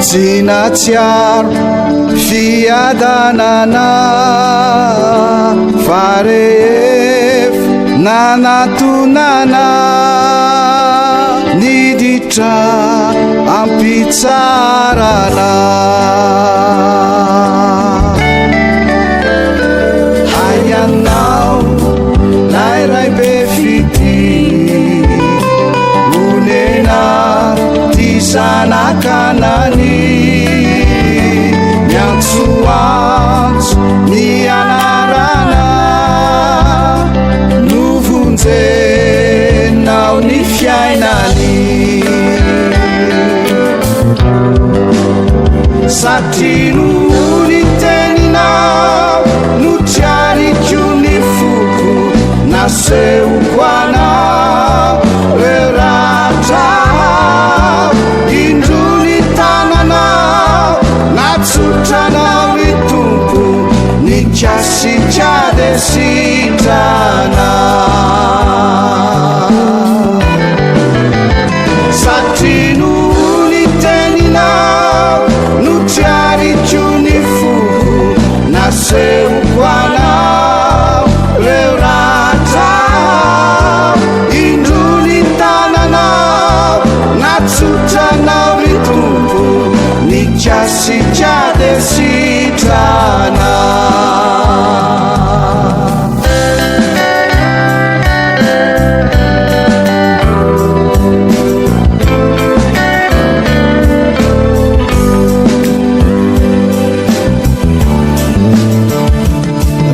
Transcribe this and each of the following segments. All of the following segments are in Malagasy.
Tsy natsiaro fiadanana fa rehefa nanatonana niditra am-pitsarana. Hay ianao lay ray be fitia, onena ty zanakanany, miantsoantso ny anarana, novonjenao ny fiainany. Satria noho ny teninao notriariko ny foko, nasehoko anao reo ratra, indro ny tananao natsotranao ry Tompo, nikasika de sitrana. Satria noho ny teninao notriariko ny foko, nasehoko anao reo ratra, indro ny tananao natsotranao ry Tompo, nikasika de sitrana.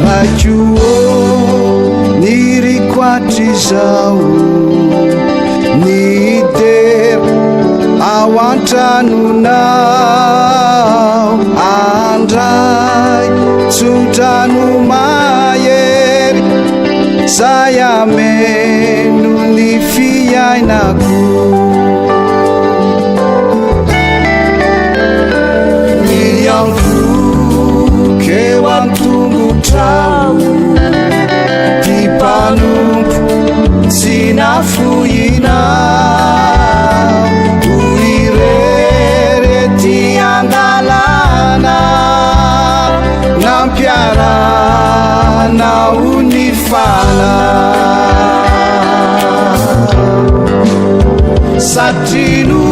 Raiko ô, niriko hatrizao ny hidera ao an-tranonao, andray tsodrano mahery zay ameno ny fiainako. Miankohoka eo an-tongotrao, ty mpanompo tsy nafoinao, ho irery ety an-dalàna, nampiaranao ny fanahy. Satria noho